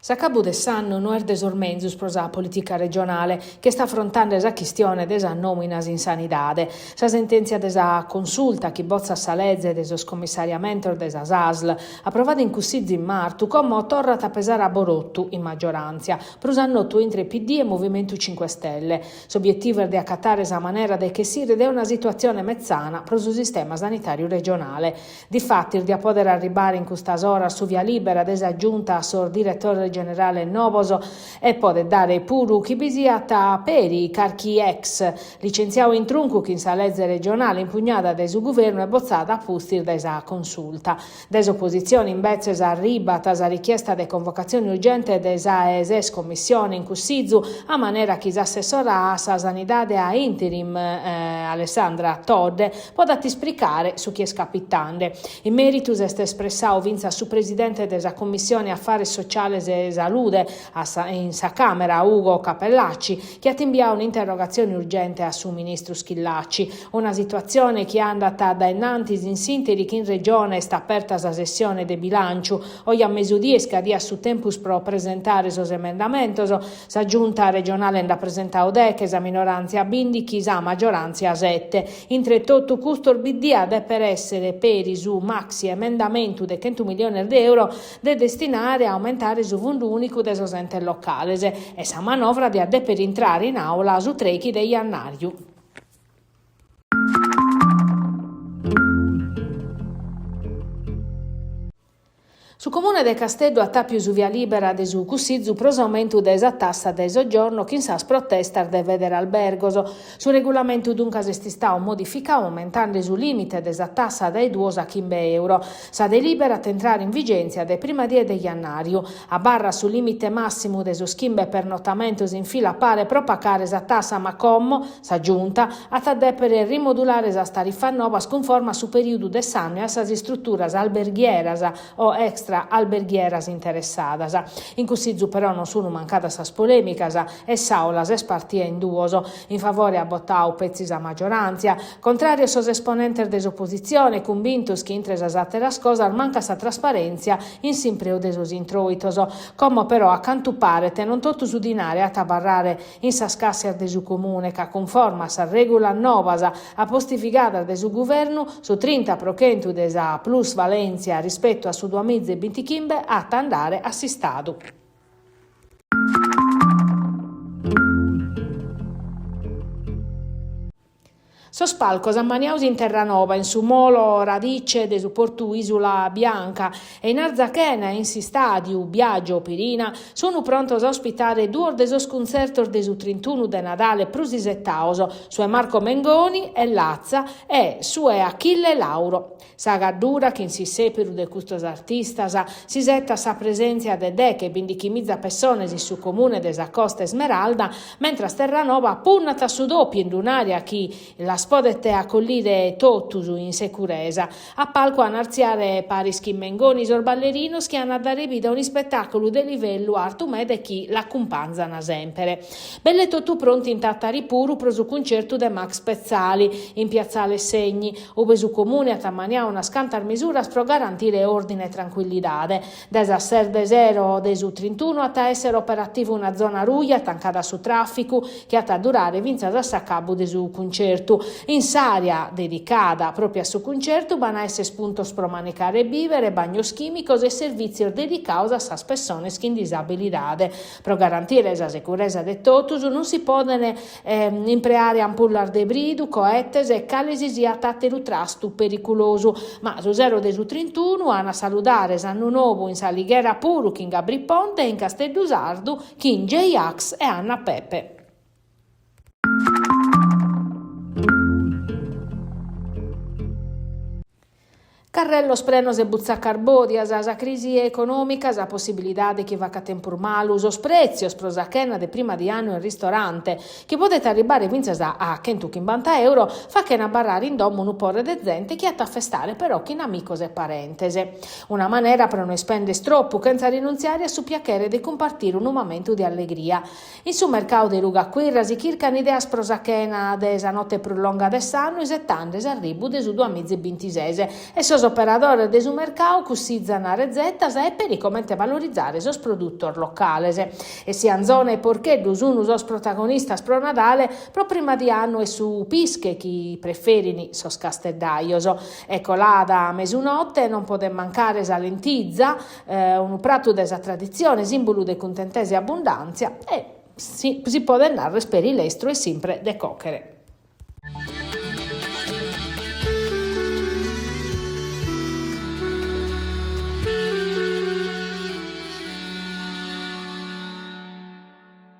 S'acabu de s'annu no est de sos menzus pro sa polìtica regionale, chi est afrontende sa chistione de sas nòminas in sanidade. Sa sentèntzia de sa Consulta chi botzat sa leze de sos commissariamentos de sas ASL, aprovada in Cussizu in martu, como torrat a pesare aborotu in magioràntzia, prus a notu intre PD e Movimentu Cinque Stelle. S'obietivu est de acatare sa manera de chessire de una situatzione metzana pro su sistema sanitàriu regionale. Difatis diat pòdere arribare in custas oras su via lìbera de sa Giunta a sos diretores generales nobos e podet dare puru chi bi siat peri carchi ex licentziadu in truncu chin sa leze regionale impugnada dae su guvernu e botzada a pustis dae sa Consulta. Dae s'opositzione imbetzes arribat sa richiesta de convocatzione urgente de sa 'e ses commissione in Cussizu a manera chi s'assessora a sa Sanidade a interim Alessandra Todde podat ispricare su chi est capitende. In mèritu s'est espressadu fintzas su presidente de sa Commissione Afares Sociales e Salude in sa Càmera, Ugo Cappellacci, chi at imbiadu un'interrogatzione urgente a su ministru Schillaci. Una situatzione chi andat dae innantis in s'ìnteri chi in Regione est aperta sa sessione de bilànciu. Oje a mesudie iscadiat su tempus pro presentare sos emendamentos. Sa Giunta regionale nd'at presentadu deche, sa minoràntzia bìndichi, sa magioràntzia sete. Intre totu custos bi diat dèpere èssere peri su maxi emendamentu de chentu miliones de euro de destinare a aumentare su fundu ùnicu de sos entes locales e sa manovra diat dèpere intrare in àula su trèichi de jannàriu. Su Comune de Casteddu at àpiu su via lìbera de su Cussizu pro s'aumentu de sa tassa de soggiorno chin sas protestas de Federalbergos. Su regulamentu duncas est istadu modificadu aumentende su lìmite de sa tassa dae duos a chimbe euro. Sa delìbera at a intrare in vigèntzia dae prima die de jannàriu. Abarrat su lìmite màssimu de sos chimbe pernotamentos in fila a pare pro pacare sa tassa ma como, sa Giunta, at a dèpere rimodulare sas tarifas novas cunforma a su perìudu de s'annu e a sas istruturas alberghieras o extra alberghieras interessadas. In Cussizu però non sunt mancadas sas polèmicas e s'àula s'est partia in duos. In favore at botadu petzi sa magioràntzia, contràrios sos esponentes de s'opositzione, cumbintos chi intre sas àteras cosas mancat sa trasparèntzia in s'impreu de sos intròitos. Como però a cantu paret non totu su dinare at a abarrare in sas càssias de su Comune ca cunforma a sas règulas novas apostivigadas de su Guvernu, su trinta pro chentu de sa plusvalèntzia rispetu a su duamiza e bintichimbe at a andare a s'Istadu. Sos palcos ammaniados in Terranova, in su molo Radice de su portu Ìsula Bianca e in Arzachena in s'istàdiu Biagio Pirina sunt prontos a ospitare duos de sos cuntzertos de su trintunu de Nadale prus isetados, su 'e Marco Mengoni e Lazza e su 'e Achille Lauro. Sa Gaddura, chin s'issèperu de custos artistas, s'isetat sa presèntzia de deche bindichimiza pessones in su comune de sa Costa Esmeralda, mentras Terranova punnat a su dòpiu in un'àrea chi las podet acollire totus in securesa. A palcu an a artziare paris chin Mengoni sos ballerinos chi an a dare vida a un'ispetàculu de livellu artu meda e chi l'acumpanzan semper. Belle totu prontu in Tàtari puru pro su cuncertu de Max Pezzali, in Piazzale Segni, ube su Comune at ammaniadu unas cantas misuras pro garantire òrdine e trancuillidade. Dae sas ses de sero de su trintunu at a èssere operativa una zona ruja tancada a su tràficu chi at a durare fintzas a s'acabu de su cuncertu. In s'àrea dedicada pròpiu a su cuncertu b'an a èssere puntos pro manicare e bìvere, bagnos chìmicos e servìtzios dedicados a sas pessones chin disabilidade. Pro garantire sa seguresa de totus non si podent impreare ampullas de bridu, coetes e cale si siat àteru trastu periculosu. Ma su sero de su trintunu an a saludare s'annu nobu in S'Alighera puru chin Gabry Ponte e in Casteddu Sardu chin J-Ax e Anna Pepe. Carrellos prenos e butzacas bòdias, sa crisi econòmica, sa possibilidade chi facat tempus malu, sos prètzios pro sa chena de prima di annu in ristorante, chi podet arribbare fintzas a chentuchimbanta euro, fachent abarrare in domo unu pore de zente chi at a festare però chin amicos e parentes. Una manera pro no ispender tropu, chentza rinuntziare a su piachere de cumpartire unu mamentu de allegria. In su mercadu de Ruga Quirra si chircan ideas pro sa chena de sa note prus longa de s'annu isetande s'arribu de su duamiza e bintises e sos. operadores de su mercau cussizan rezetas e peri comente valorizare sos produtos locales. E si anzone e porcheddu sun sos protagonistas pro Nadale, pro prima di annu est su pische chi preferin sos casteddajos. E colada mesunotte non podet mancare sa lentiza, unu pratu de sa traditzione, sìmbulu de cuntentesa e abbundàntzia e, si podet narrer, peri lestru e simpre de còchere.